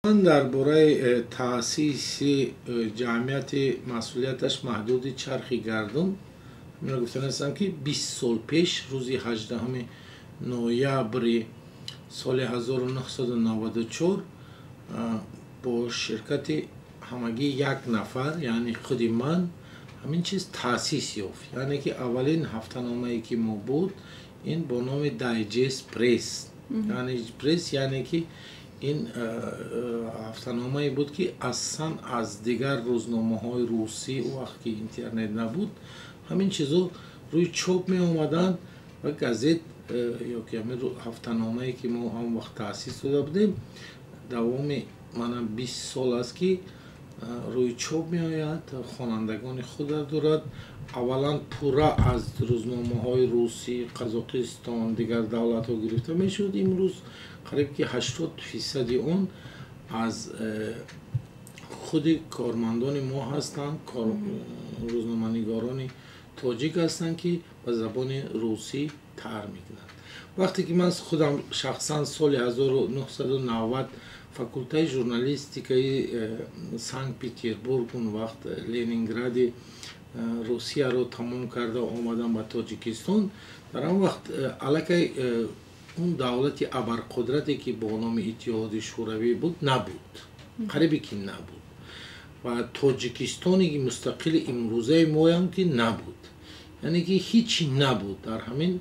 Ман дар бораи таъсиси ҷамъияти масъулияташ маҳдуди Чархи Гардун меро гуфтан ҳастам, ки 20 сол пеш, рӯзи 18 ноябри соли 1994, бо ширкати ҳамагӣ як нафар, яъне худи ман, ҳамин чиз таъсис ёфт. Яъне ки аввалин ҳафтаномае, ки мо буд, ин бо номи Дайджест Пресс, яъне пресс, яъне ки ин ҳафтаномае буд, ки аслан аз дигар рӯзномаҳои русӣ, он вақт ки интернет набуд, ҳамин чизо рӯи чоп меомаданд ва газет ё ки ҳамин ҳафтаномае, ки мо ҳамон вақт таъсис дода будем, давоми мана 20 сол аст, ки рӯи чоп меояд, хонандагони худро дорад. Аввалан пурра аз рӯзномаҳои русӣ, Қазоқистон, дигар давлатҳо гирифта мешуд. Имрӯз қариб ки 80 фисади он аз худи кормандони мо ҳастанд, рӯзноманигорони тоҷик ҳастанд, ки ба забони русӣ таҳрир мекунанд. Вақте ки ман худам шахсан соли 1990 факултаи журналистикаи Санкт Петербург, он вақт Ленингради Русияро тамом карда омадам ба Тоҷикистон, дар он вақт аллакай он давлати абарқудрате, ки бо номи Иттиҳоди Шӯравӣ буд, набуд, қарибе ки набуд ва Тоҷикистони мустақили имрӯзаи моям ки набуд, яъне ки ҳичи набуд. Дар ҳамин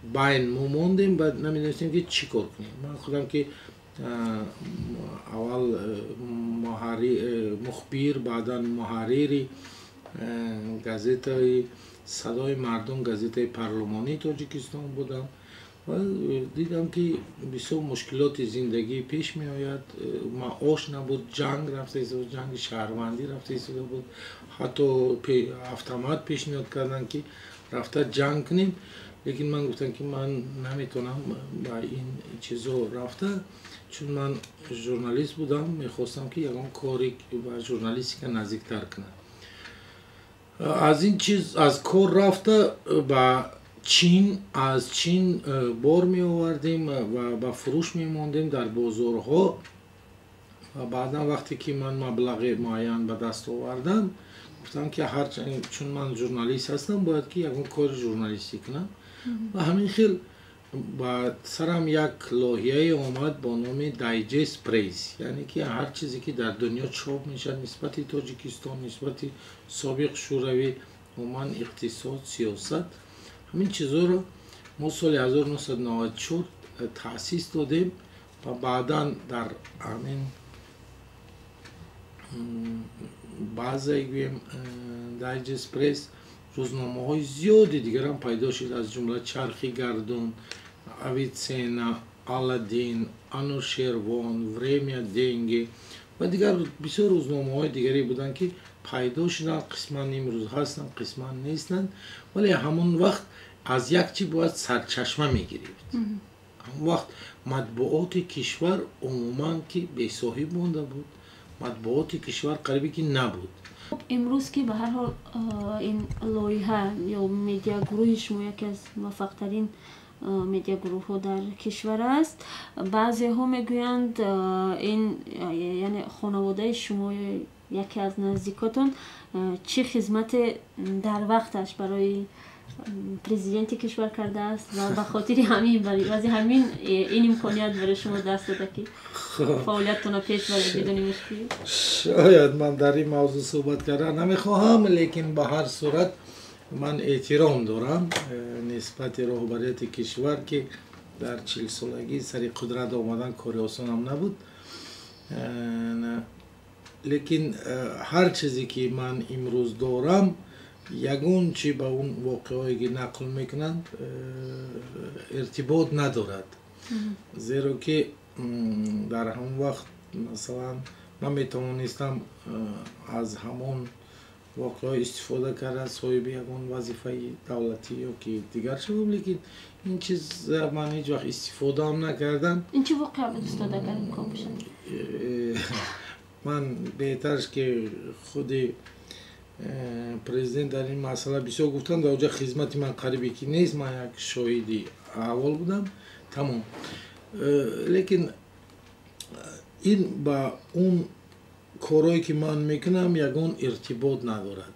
байн мо мондем ва намедонистем, ки чӣ кор кунем. Ман худам ки аввал мухбир, баъдан муҳаррири газетаи «Садои мардум», газетаи парлумонии Тоҷикистон будам ва дидам, ки бисёр мушкилоти зиндагӣ пеш меояд. Маош набуд, ҷанг рафта истода, ҷанги шаҳрвандӣ рафта истода буд. Ҳатто автомат пешниҳод карданд, ки рафта ҷанг кунем, лекин ман гуфтам, ки ман наметавонам ба ин чизо рафта, чун ман журналист будам, мехостам, ки ягон кори ба журналистика наздиктар кунам. Аз ин чиз, аз кор рафта ба Чин, аз Чин бор меовардем ва ба фурӯш мемондем дар бозорҳо. Ва баъдан, вақте ки ман маблағи муайян ба даст овардам, гуфтам, ки ҳарчанд чун ман журналист ҳастам, бояд ки ягон кори журналистӣ кунам. Ва ҳамин хел ба сарам як лоиҳае омад бо номи Дайджест Пресс, яъне ки ҳар чизе, ки дар дунё чоп мешавад нисбати Тоҷикистон, нисбати собиқ Шӯравӣ, умуман иқтисод, сиёсат, ҳамин чизҳоро мо соли 1994 таъсис додем. Ва баъдан дар ҳамин баъзае, гӯем, Дайджест Пресс рӯзномаҳои зиёди дигарам пайдо шуд, аз ҷумла «Чархи Гардун», «Авицена», «Аладдин», «Анушервон», «Время», «Деньги» ва дигар бисёр рӯзномаҳои дигаре буданд, ки пайдо шуданд, қисман имрӯз ҳастанд, қисман нестанд. Вале ҳамон вақт аз як чи бояд сарчашма мегирифт. Ҳамон вақт матбуоти кишвар умуман ки бесоҳиб монда буд, матбуоти кишвар қарибе ки набуд. Имрӯз ки ба ҳар ҳол ин лоиҳа ё медиагурӯҳи шумо яке аз муваффақтарин медиагурӯҳҳо дар кишвар аст, баъзеҳо мегӯянд, ин яъне хонаводаи шумо, яке аз наздикотон чӣ хизмате дар вақташ барои президенти кишвар кардааст ва ба хотири ҳамин, баъзи ҳамин ин имконият барои шумо даст дода, ки фаъолияттонро пеш баред бидуни мушкил. Шояд ман дар ин мавзӯъ суҳбат кардан намехоҳам, лекин ба ҳар сурат ман эҳтиром дорам нисбати роҳбарияти кишвар, ки дар 40-солагӣ сари қудрат омадан кори осонам набуд. Лекин ҳар чизе, ки ман имрӯз дорам, ягон чи ба он воқеаҳое, ки нақл мекунанд, иртибот надорад, зеро ки дар ҳамон вақт, масалан, ман метавонистам аз ҳамон воқеаҳо истифода карда, соҳиби ягон вазифаи давлатӣ ё ки дигар шавам, лекин ин чиз ман ҳеҷ вақт истифодаам накардам. Ин чӣ воқеа буд, устод, агар имкон бошад? Ман беҳтараш, ки худи президент дар ин масъала бисёр гуфтанд. Дар оҷа хизмати ман қарибе ки нест, ман як шоҳиди аҳвол будам, тамом. Лекин Ин ба он корое ки ман мекунам, ягон иртибот надорад.